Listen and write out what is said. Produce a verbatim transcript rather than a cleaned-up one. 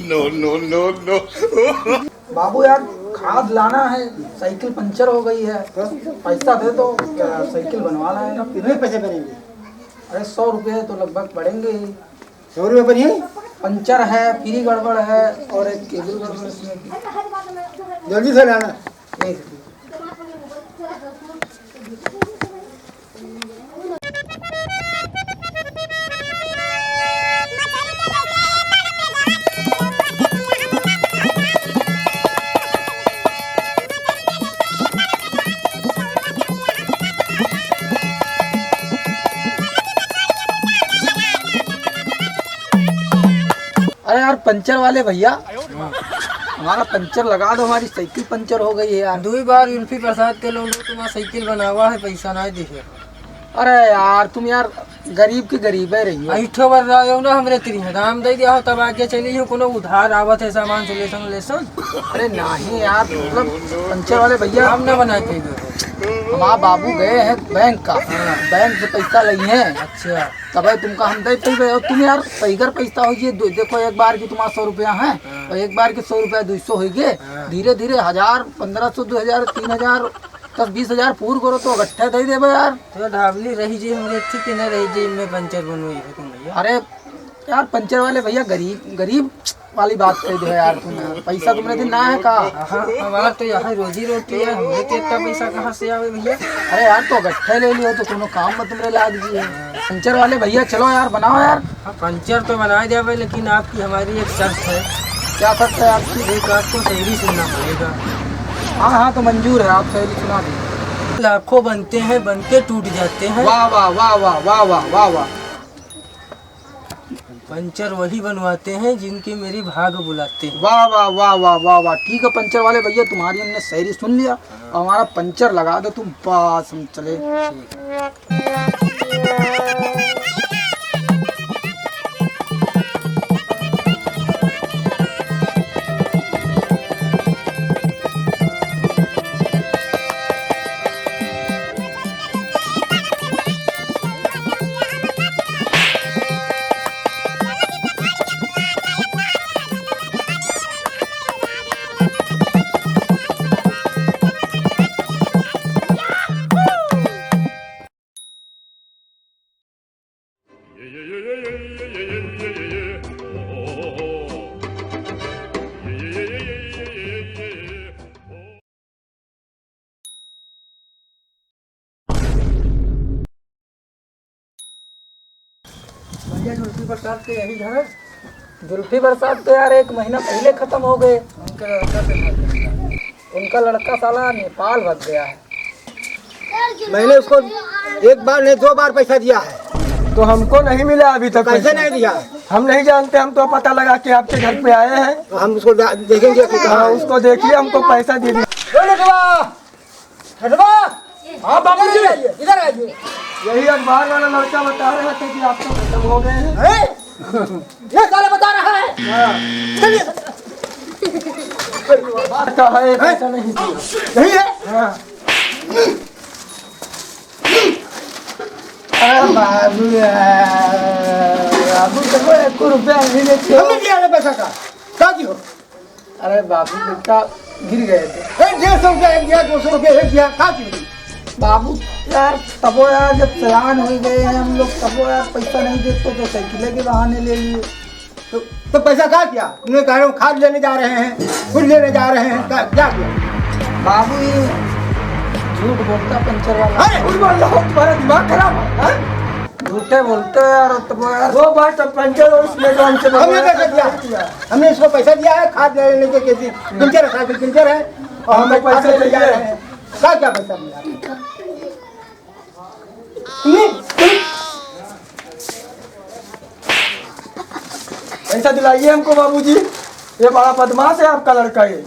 No, no, no, no। बाबू यार, खाद लाना है, साइकिल पंचर हो गई है, पैसा दे दो, क्या साइकिल बनवाना है। कितने पैसे पड़ेंगे? अरे, सौ रुपये तो लगभग पड़ेंगे ही। सौ रुपये पड़ेंगे? पंचर है, फ्री गड़बड़ है और एक केबल गड़बड़ इसमें की। जल्दी से लाना। ठीक है, ठीक है। अरे यार, पंचर वाले भैया, हमारा पंचर लगा दो, हमारी साइकिल पंचर हो गई है यार। दुई बार जुल्फी प्रसाद के लोग तुम्हारा साइकिल बनावा है, पैसा ना दिए। अरे यार, तुम यार गरीब के गरीबे रहियो। अइठो बर रहो ना हमरे तिरिया, दाम दे दिया हो, तब आगे चली हो, कोनो उधार आवत है सामान से लेसन लेसन। अरे नहीं यार, मतलब पंचर वाले भैया, हम ना बनाते इधर। हमार बाबू गए हैं बैंक का, हाँ। बैंक से पैसा लइहे। अच्छा। तबे तुमका हम दे पइबे। और तुम यार, सहीगर पैसा होइ जे, दो-, देखो, एक बार की तुम्हारा सौ रुपया है, हाँ। और एक बार की सौ रुपया दुइ सौ होइ गे। हाँ। धीरे धीरे हजार, पन्द्रह सौ, दुइ हजार, तीन हजार, दस बीस हजार पूर करो तो इकट्ठे दे देबे यार। तो ढाबली रही जी हमरे, ठीक है ना रही जी, मैं पंचर बनवाई है तुम भैया। अरे यार, पंचर वाले भैया, गरीब, गरीब वाली बात कह दो यार तुम यार। पैसा तुमरे दिन ना है का? हाँ, हमार तो यही रोजी रोटी है, हमरे के इतना पैसा कहाँ से आवे भैया? अरे यार, तो गट्ठे ले लियो तो कोनो काम में तुमरे लाग जी है। पंचर वाले भैया, चलो यार, बनाओ यार। हाँ, पंचर तो बना देबे, लेकिन आपकी हमारी एक शर्त है। क्या शर्त है आपकी? एक आपको शायरी सुनना पड़ेगा। हाँ, हाँ, तो मंजूर है, आप शायरी सुना दीजिए। लाखों बनते हैं, बन के टूट जाते हैं। वाह, वाह, वाह। पंचर वही बनवाते हैं जिनके मेरे भाग बुलाते हैं। वाह, वाह, वाह, वाह, वाह, वाह। ठीक है, पंचर वाले भैया, तुम्हारी हमने शायरी सुन लिया। हाँ। अब हमारा पंचर लगा दो तुम, बस हम चले। ठीक है। भैया, जुल्फी बरसात के यही घर है? जुल्फी बरसात तो यार एक महीना पहले खत्म हो गए। उनका लड़का तो भाग गया। उनका लड़का साला नेपाल भाग गया है। मैंने उसको एक बार नहीं, दो बार पैसा दिया है। तो हमको नहीं मिला अभी तक कैसे पैसा। नहीं दिया? हम नहीं जानते, हम तो पता लगा के आपके घर पे आए हैं। तो हम उसको जा-, देखेंगे कि कहाँ हाँ, है। उसको देखिए, हमको पैसा दे दीजिए। ओ नटवा! नटवा! हाँ, बाबूजी! इधर आइए, इधर आइए। यही अखबार वाला लड़का बता रहा था कि आप तो खत्म हो गए हैं। हैं? ये साला बता रहा है? हाँ। चलिए। बात तो है, हैं? पैसा नहीं दिया। यही है? हाँ। अरे बाबू यार, बाबू तो एक रुपया नहीं देते हो। हमने दिया ना पैसा का, का की हो? अरे बाबू, बेटा गिर गए थे। ए, डेढ़ सौ रुपया एक दिया, दो सौ रुपया एक दिया, का की हो? बाबू यार, तबो यार, जब सयान हो गए हैं हम लोग, तबो यार पैसा नहीं देते तो साइकिल के बहाने ले लिए। तो, तो पैसा का किया? उन्होंने कहा, "हम खाद लेने जा रहे हैं, फूल लेने जा रहे हैं।" का, क्या किया? बाबू, ये झूठ बोलता पंचर वाला। अरे, झूठ बोल रहा हो, तुम्हारा दिमाग खराब है, हाँ? झूठे बोलते हो यार, तुम यार। वो बात तो पंचर और उसमें जो हमसे हमने बोला पैसा दिया? हमने इसको पैसा दिया है, खाद लेने के लिए, पंचर है, साइकिल पंचर है, और हमें हमें पैसा पैसा चाहिए। चाहिए। क्या, क्या पैसा दिया? पैसा दिलाइए हमको बाबूजी, ये बड़ा बदमाश है आपका लड़का ये।